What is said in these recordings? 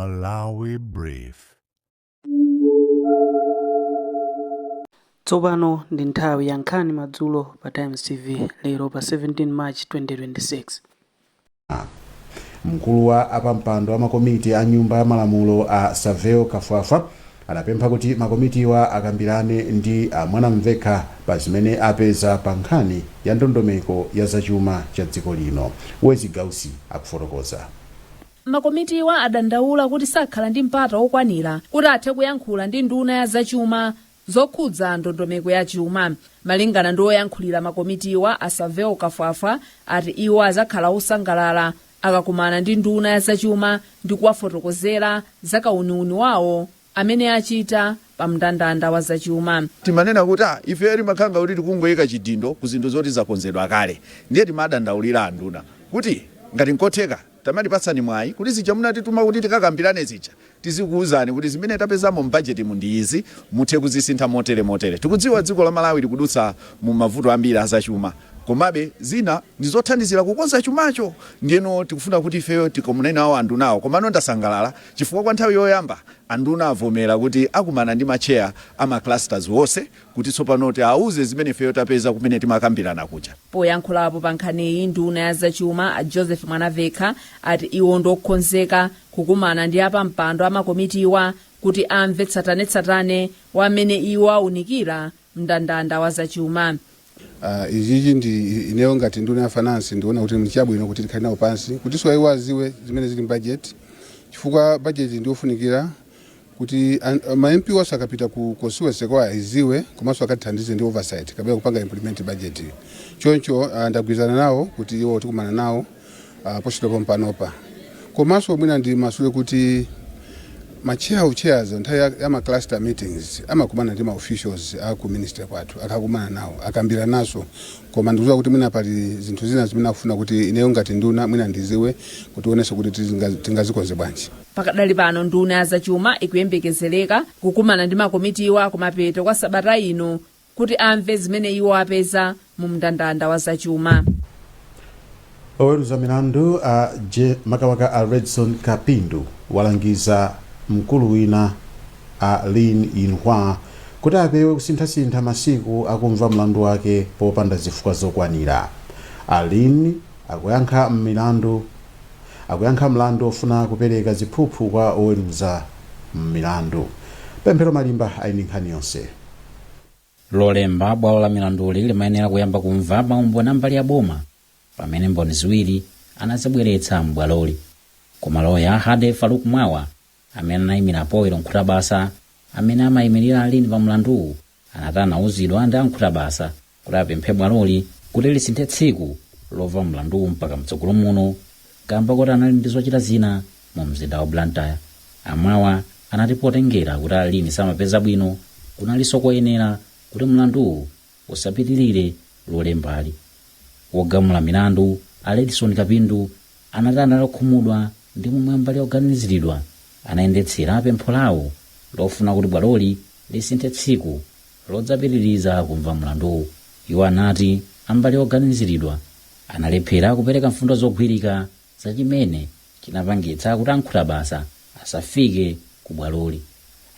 Malawi Brief. Tsopano ndi nthawi ya nkhani madzulo pa Times TV lero pa 17 March 2026. Mkulu wa apampando a makomiti a Nyumba ya Malamulo a Saveo Kafwafwa anapempha kuti makomitiwa akambirane ndi a Mwanamvekha pa zimene apeza pa nkhani ya ndondomeko ya zachuma cha dziko lino. Wezi Gausi akufotokoza. Makomitiwa adandaula kuti sakhala ndi mpata wokwanira kuti athe kuyankhula ndi nduna ya zachuma zokhudza ndondomeko ya chuma. Malingana ndi oyankhulira makomitiwa a Saveo Kafwafwa, ati iwo azakhala osangalala akakumana ndi nduna ya zachuma ndi kuwafotokozera za kauniuni wawo amene achita pa mndandanda wa zachuma. Timanena kuti ife timakhanga kuti tikungoyika chidindo ku zinthu zoti zakonzedwa kale, ndiye timadandaulira anduna kuti ngati nkotheka tamatipatsani mwayi kuti zija munatituma kuti tikakambirane zija tizikuwuzani kuti zimene tapezamo m'bajeti mu ndi izi, muthe kuzisintha motere motere. Tikudziwa dziko la Malawi likudutsa mu mavuto ambiri azachuma, komabe zina ndi zothandizira kukonza chumacho, ndiyeno tikufuna kuti ifeyo tikomane nawo andunawo. Komano ndasangalala chifukwa kwa nthawi yoyamba anduna avomera kuti akumana ndi macheya a ma clusters wonse kuti tsopano tiawuze zimene ifeyo tapeza kumene timakambirana kuja. Poyankhulapo pa nkhaniyi, nduna ya zachuma a Joseph Mwanamvekha ati iwo ndokonzeka kukumana ndi apampando amakomitiwa kuti amve tsatanetsatane wa amene iwo awunikira mndandanda wa zachuma. Izichi ndi ineyo ngati nduna ya finance ndiona kuti ndi chabwino kuti tikhale nawo pansi kuti so iwo aziwe zimene zili m'budget, chifukwa budget ndiofunikira kuti ma MP onse akapita ku constituency kwawo aziwe komanso akatithandize ndi oversight kapena kupanga implement budget. Choncho ndagwirizana nawo kuti iwo tikumana nawo posachedwa pompanopa. Komanso mwina ndi masule kuti ma chair of chairs nthawi ya ma cluster meetings amakumana ndi ma officials a ku ministry kwathu, akakumana nawo akambira naso, koma ndikudziwa kuti mwina pali zinthu zina zimene akufuna kuti ineyo ngati nduna mwina ndiziwe kuti onenso kuti tingazikonze bwanji. Pakadali pano nduna ya zachuma ikuyembekezereka kukumana ndi makomitiwa kumapeto kwa sabata ino kuti amve zimene iwo apeza mu mndandanda wa zachuma. Oweruza milandu a makamaka a Redson Kapindu walangiza mkulu wina a Lin Yinhua kuti apewe kusinthasintha masiku akumva mlandu wake popanda zifukwa zokwanira. A Lin akuyankha mlandu ofuna kupereka ziphuphu kwa oweruza milandu. Pemphero Malimba ali ndi nkhani yonse. Lolemba bwalo la milanduli limayenera kuyamba kumva maumboni a mbali ya boma pamene mboni ziwiri anazibweretsa m'bwaloli, koma loya Hade Faruk Mwawa amene anayimira Powelo Nkhutabasa amene amayimirira a Lin pa mlanduwu anati anauzidwa ndi a Nkhutabasa kuti apemphe bwaloli kuti lisinthe tsiku lomva mlanduwu mpaka mtsogolo muno kamba kuti anali ndi zochita zina mu mzinda wa Blantyre. Amwawa anati potengera kuti a Lin samapeza bwino, kunalinso koyenera kuti mlanduwu usapitirire Lolembali. Wogamula milandu a Redson Kapindu anati anali okhumudwa ndi momwe mbali yoganiziridwa anayendetsera pempho lawo lofuna kuti bwaloli lisinthe tsiku lodzapitiriza kumva mlanduwu. Iwo anati ambali oganiziridwa analephera kupereka mfundo zogwirika za chimene chinapangitsa kuti a Nkhutabasa asafike ku bwaloli.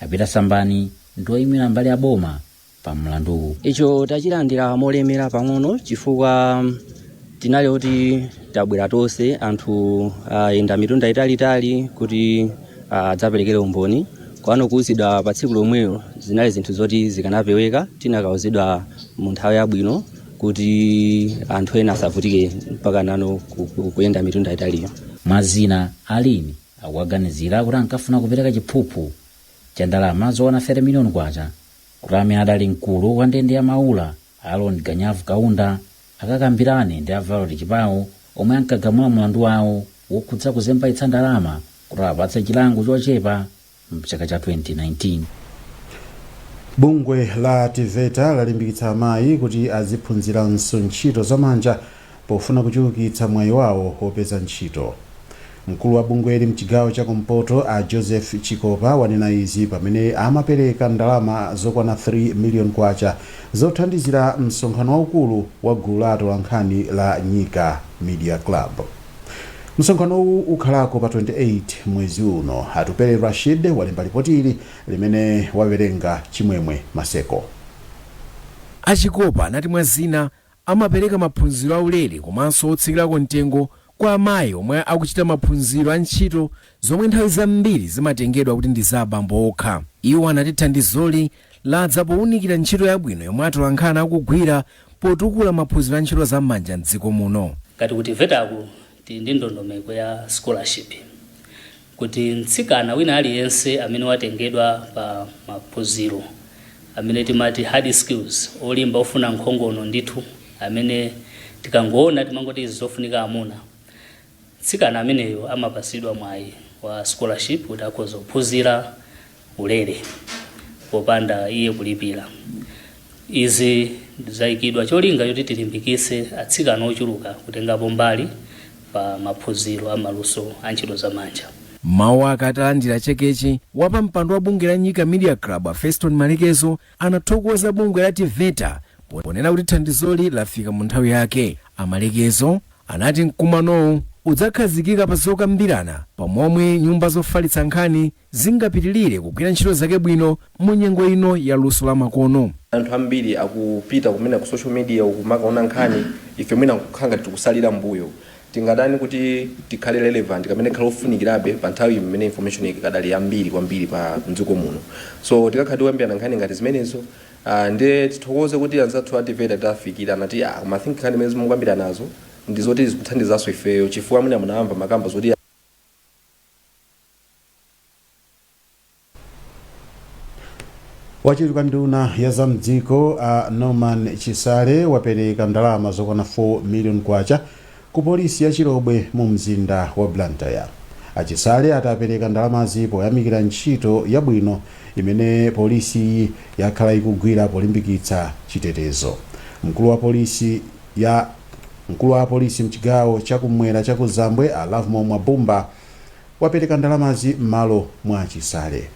Apita Sambani ndi oyimira mbali ya boma pa mlanduwu. Icho tachilandira molemera pang'ono chifukwa tinali kuti tabwera tonse, anthu ayenda mitunda italitali kuti adzaperekere umboni, kwano kuuzidwa pa tsiku lomwelo zinali zinthu zoti zikanapeweka tinakauzidwa mu nthawi yabwino kuti anthu ena asavutike mpaka nano kuyenda mitunda italiyo. Mwazina, a Lin akuwaganizira kuti ankafuna kupereka chiphuphu cha ndalama zokwana 30 miliyoni kwacha kuti amene adali mkulu wa ndende ya Maula Aaron Ganyavu Kaunda akakambirane ndi a Violet Chipawo omwe ankagamula mlandu wawo wokhudza kuzembaitsa ndalama kuti apatse chilango chochepa mchaka cha 2019. Bungwe la TEVETA lalimbikitsa amayi kuti aziphunziranso ntchito zamanja pofuna kuchulukitsa mwayi wawo wopeza ntchito. Mkulu wa bungweli mchigawo cha kumpoto a Joseph Chikopa wanena izi pamene amapereka ndalama zokwana 3 million kwacha zothandizira msonkhano waukulu wa gulu la atolankhani la Nyika Media Club. Msonkhanowu ukhalako pa 28 mwezi uno. Atupele Rashid walemba ripoti ili limene wawerenga Chimwemwe Maseko. Achikopa anati mwa zina amapereka maphunziro aulere komanso otsikirako mtengo kwa amayi omwe akuchita maphunziro a ntchito zomwe nthawi zambiri zimatengedwa kuti ndi za abambo okha. Iwo anati thandizoli ladza powunikira ntchito yabwino yomwe atolankhani akugwira potukula maphunziro a ntchito zam'manja mdziko muno. Ngati ku TEVETA tili ndi ndondomeko ya scholarship kuti mtsikana wina aliyense amene watengedwa pa maphunziro amene timati hard skills, olimba, ofuna nkhongono ndithu, amene tikangoona timangoti izi zofunika amuna, mtsikana ameneyo amapasidwa mwayi wa scholarship kuti akhoza kuphunzira ulere popanda iye kulipira. Izi zayikidwa cholinga choti tilimbikise atsikana ochuluka kutengapo mbali pa maphunziro amaluso a ntchito zamanja. Mawu ake atalandira chekechi, wapampando wa bungwe la Nyika Media Club a Feston Malekezo anathokoza bungwe la TEVETA ponena kuti thandizoli lafika mu nthawi yake. Amalekezo anati mkumanowu udzakhazikika pa zokambirana pamomwe nyumba zofalitsa nkhani zingapitilire kugwira ntchito zake bwino mu nyengo ino ya luso la makono. Anthu ambiri akupita kumene ku social media ukumakaona nkhani, ife mwina nkukhala ngati tikusalira mbuyo. Tingadani kuti tikhale relevant kamene khale ofunikirabe pa nthawi imene information ikadali yambiri kwambiri pa mdziko muno? So tikakhala tikuyambirana nkhani ngati zimenezo, ndiye tithokoze kuti anzathu a TEVETA tafikira anati, ah, koma I think nkhani imene mukambirana nazo ndi zoti zikuthandizanso ifeyo, chifukwa mwina munamva makamba zoti Wachiwiri kwa nduna ya zamdziko a Norman Chisale wapereka ndalama zokwana 4 million kwacha ku polisi ya Chilobwe mu mzinda wa Blantyre. Achisale atapereka ndalamazi poyamikira ntchito yabwino imene polisiyi yakhala ikugwira polimbikitsa chitetezo. Mkulu wa polisi mchigawo chakumwera chakuzambwe a Lovemore Mwabumba wapereka ndalamazi m'malo mwa Chisale.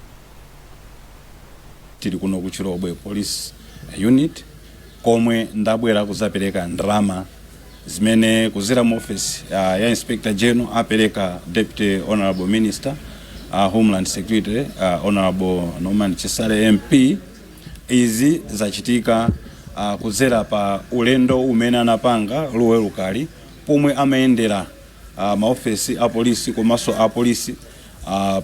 Tili kuno ku Chilobwe Police Unit komwe ndabwera kuzapereka ndalama zimene kuzera mu office ya Inspector General apereka Deputy Honorable Minister Homeland Security, Honorable Norman Chisale MP. Izi zachitika kuzera pa ulendo umene anapanga Lowerukali pomwe amayendera maofesi a polisi komanso a polisi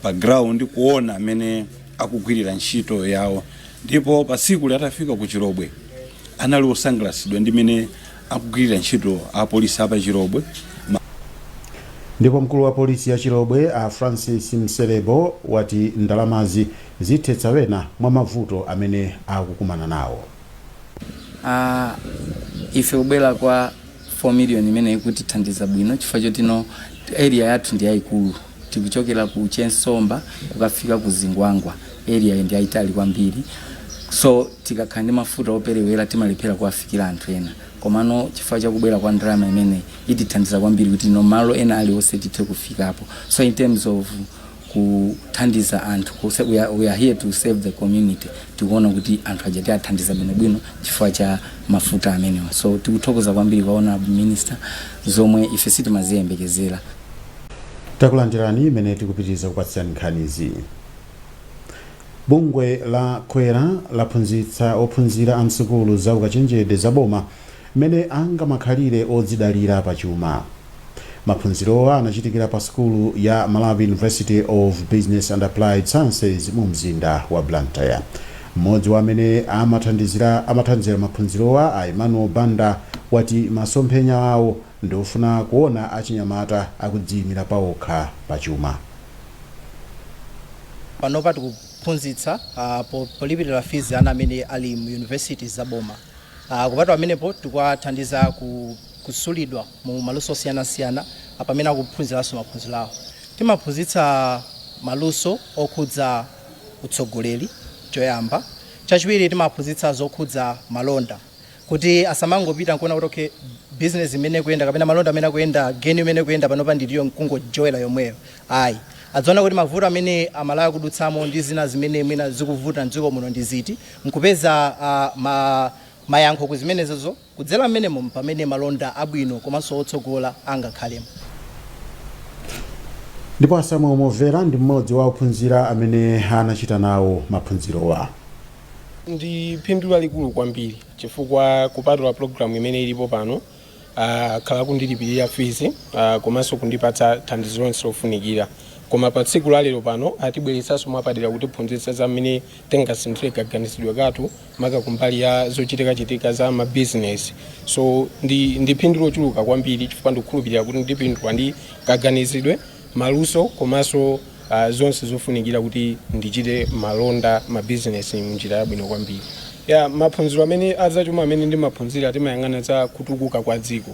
pa ground kuona amene akugwirira ntchito yawo, ndipo pa tsiku atafika ku Chilobwe anali osangalatsidwa ndi mmene akugwirira ntchito a polisi apa Chilobwe. Ndipo mkulu wa polisi ya Chilobwe a Francis Mselebo wati ndalamazi zithetsa wena mwa mavuto amene akukumana nawo. Ife kubwera kwa 4 million imene ikutithandiza bwino chifukwa chotino area yathu ndi yayikulu. Tikuchokera ku Chensomba kukafika ku Zingwangwa, area iyi ndi yayitali kwambiri, so tikakhala ndi mafuta operewera timalephera kuwafikira anthu ena. Komano chifukwa chakubwera kwa ndalama imene itithandiza kwambiri kuti no malo ena aliwonse tithe kufikapo. So in terms of kuthandiza anthu, we are here to save the community. Tikuona kuti anthu aja tiathandiza bwinobwino chifukwa cha mafuta amenewa, so tikuthokoza kwambiri kwa Honorable Minister zomwe ife sitimaziyembekezera. Takulandirani imene tikupitiriza kupatsirani nkhanizi. Bungwe la Kwera laphunzitsa ophunzira a msukulu za ukachenjede za boma mmene angamakhalire odzidalira pachuma. Maphunzirowa anachitikira pa sukulu ya Malawi University of Business and Applied Sciences mu mzinda wa Blantyre. Mmodzi wa amene amathandizira maphunzirowa, a Emmanuel Banda, wati masomphenya awo ndiofuna kuona achinyamata akudziyimira pawokha pachuma. Panopa tikuphunzitsa polipirira fees ana amene ali mu universities za boma. Kupatula pamenepo, tikuwathandiza kusulidwa mu maluso osiyanasiyana pamene akuphunziranso maphunziro awo. Timaphunzitsa maluso okhudza utsogoleri choyamba. Chachiwiri, timaphunzitsa zokhudza malonda kuti asamangopita nkuona kuti okay, business imene kuyenda kapena malonda amene akuyenda, geni imene kuyenda panopa ndiliyo, nkungojoyera yomweyo, ayi. Adzaona kuti mavuto amene Amalawi akudutsamo ndi zina zimene mwina zikuvuta mdziko muno ndi ziti, nkupeza mayankho ku zimenezozo. Kudzera mmenemo pamene malonda abwino komanso otsogola angakhalemo. Ndipo Samuel Movera ndi mmodzi wa ophunzira amene anachita nawo maphunzirowa. Ndi phindu lalikulu kwambiri chifukwa kupatula program imene ilipo pano, khala kundilipirira fees, komanso kundipatsa thandizo lonse lofunikira, koma pa tsiku la lero pano atibweretsanso mwapadera kutiphunzitsa za mmene tingasinthire kaganizidwe kathu, maka kumbali ya zochitikachitika za mabizinesi. So ndi phindu lochuluka kwambiri chifukwa ndikukhulupirira kuti ndipindula ndi kaganizidwe, maluso komanso zonse zofunikira kuti ndichite malonda, mabizinesi, mnjira yabwino kwambiri. Ya maphunziro amene azachuma amene ndimaphunzira, timayang'ana za kutukuka kwa dziko.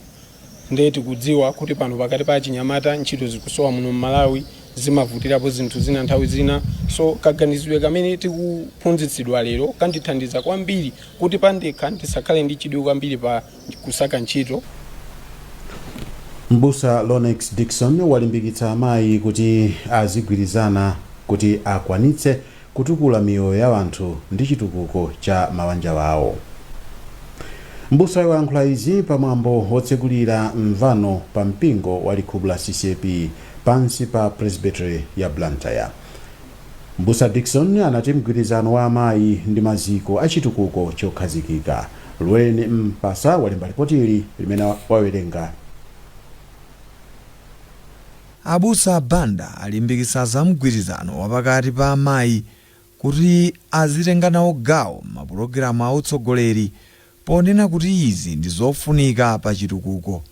Ndiye tikudziwa kuti pano pakati pa achinyamata ntchito zikusowa muno mMalawi, zimavutirapo zinthu zina nthawi zina. So kaganizidwe kamene tikuphunzitsidwa lero kandithandiza kwambiri kuti pandekha ndisakhale ndi chidwi kwambiri pa kusaka ntchito. Mbusa Lonex Dixon walimbikitsa amayi kuti azigwirizana kuti akwanitse kutukula miyoyo ya anthu ndi chitukuko cha mabanja wawo. Mbusa wayankhula izi pamwambo wotsegulira mvano pa mpingo wa Likhubu la CCAP pansi pa Presbytery ya Blantyre. Mbusa Dixon anati mgwirizano wa amayi ndi maziko a chitukuko chokhazikika. Lweni Mpasa walemba ripoti ili limene wawerenga. Abusa Banda alimbikitsa za mgwirizano wapakati pa amayi kuti azitenga nawo gawo m'mapulogalamu a utsogoleri, ponena kuti izi ndi zofunika pa chitukuko.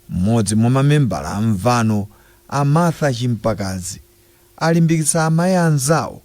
Mmodzi mwa mamembala a mvano, a Martha Chimpakazi, alimbikitsa amayi anzawo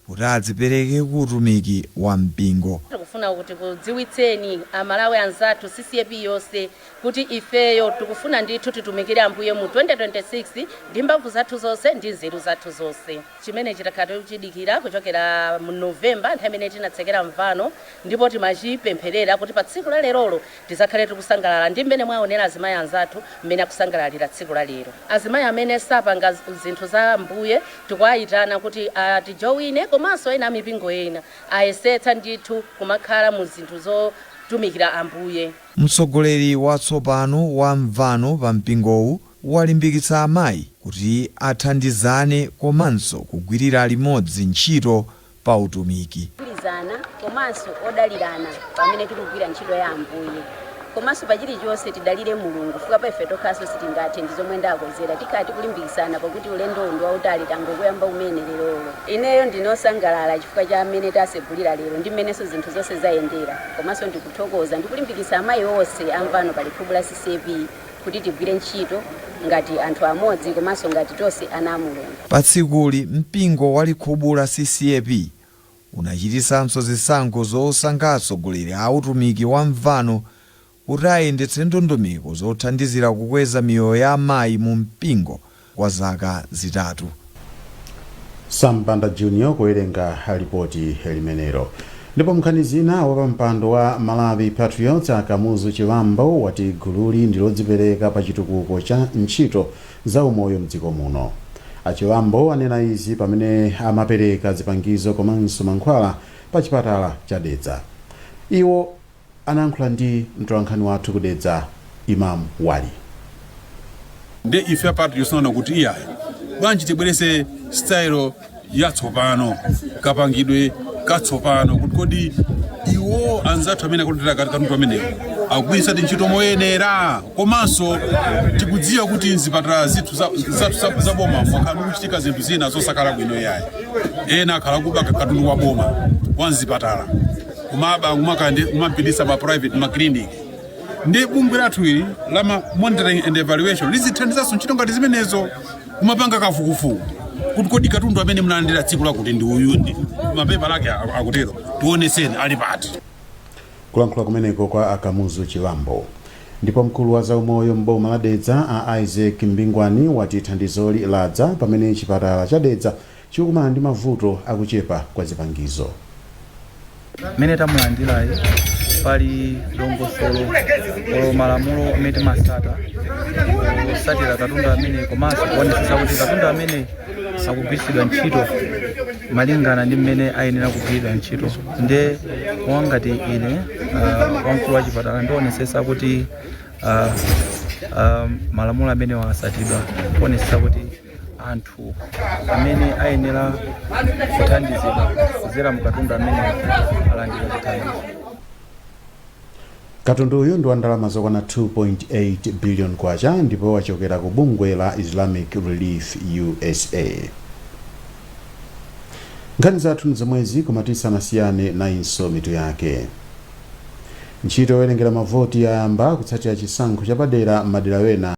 kuti adzipereke ku utumiki wa mpingo. Tikufuna kuti kudziwitseni Amalawi anzathu, CCAP yonse, kuti ifeyo tikufuna ndithu titumikire Ambuye mu 2026 ndi mphamvu zathu zonse ndi nzeru zathu zonse. Chimene chitakhala tikuchidikira kuchokera mu Novemba, nthawi imene tinatsekera mvano, ndipo timachipempherera kuti pa tsiku la lerolo tizakhale tikusangalala ndi mmene mwaonera azimayi anzathu mmene akusangalalira tsiku la lero. Azimayi amene sapanga zinthu za Ambuye tikuwayitana kuti atijowine, komanso ena amipingo ena ayesetsa ndithu kumakhala mu zinthu zotumikira Ambuye. Mtsogoleri watsopano wa mvano pa mpingowu walimbikitsa amayi kuti athandizane komanso kugwirira limodzi ntchito pa utumiki. Kugwirizana komanso odalirana pamene tikugwira ntchito ya Ambuye, komanso pa chilichonse tidalire Mulungu, fuka pa ife tokhaso sitingathe. Ndi zomwe ndakonzera, tikhala tikulimbikitsana pakuti ulendowu ndi wautali, tangokuyamba umene lerolo. Ineyo ndinosangalala chifukwa cha amene tasegulira lero ndi mmenenso zinthu zonse zayendera, komanso ndikuthokoza ndikulimbikitsa amayi onse amvano pa Likhubu la CCAP kuti tigwire ntchito ngati anthu amodzi komanso ngati tonse ana a Mulungu. Pa tsikuli mpingo wa Likhubu la CCAP unachitisanso zisankho zosankha atsogoleri a utumiki wa mvano kuti ayendetse ndondomeko zothandizira kukweza miyoyo ya amayi mu mpingo kwa zaka 3. Sambanda Junior kuwerenga ripoti limenelo. Ndipo mnkhani zina, wapampando wa Malawi Patriots Akamuzu Chilambo wati gululi ndi lodzipereka pa chitukuko cha ntchito za umoyo mdziko muno. Achilambo anena izi pamene amapereka zipangizo komanso mankhwala pa chipatala cha Dedza. Iwo anayankhula ndi mtolankhani wathu kudedza, Imam Wali. Nde ife Patriots tinaona kuti iyayi, bwanji tibwerese style yatsopano, kapangidwe katsopano, kuti kodi iwo anzathu amene akutera katundu amenewo akugwiritsa ntchito moyenera? Komanso tikudziwa kuti mzipatala zithu zathu za boma mwakhala mukuchitika zinthu zina zosakhala bwino iyayi. Ena akhala kuba katundu wa boma wa mzipatala, kumaba, kumapitisa ma private ma clinic. Ndi bungwe lathu ili la ma monitoring and evaluation lizithandizanso ntchito ngati zimenezo, kumapanga kafukufuku kuti kodi katundu amene munalandira tsiku lakuti ndi uyu, ndi mapepa lake akutero, tioneseni ali pati. Kulankhula kumeneko kwa Akamuzu Chilambo. Ndipo mkulu wa zaumoyo m'boma la Dedza a Isaac Mbingwani wati thandizoli ladza pamene chipatala cha Dedza chikukumana ndi mavuto akuchepa kwa zipangizo. Mmene tamulandirayi, pali dongosolo olo malamulo amene timasata kusatira katundu amene, komanso kuonetsetsa kuti katundu amene akugwiritsidwa ntchito malingana ndi mmene ayenera kugwiridwa ntchito. Nde wangati ine wamkulu wa chipatala ndionetsetsa kuti malamulo amene wasatidwa, kuonetsetsa kuti Anthu amene ayenera kuthandizidwa kudzera mu katundu amene alandira chithandizo. Katundu uyu ndi wa ndalama zokwana 2.8 billion kwacha ndipo wachokera ku bungwe la Islamic Relief USA. Nkhani zathu ndi zomwezi, koma tisanasiyane nayinso mitu yake. Ntchito yowerengera mavoti yayamba kutsatira chisankho chapadera m'madera wena.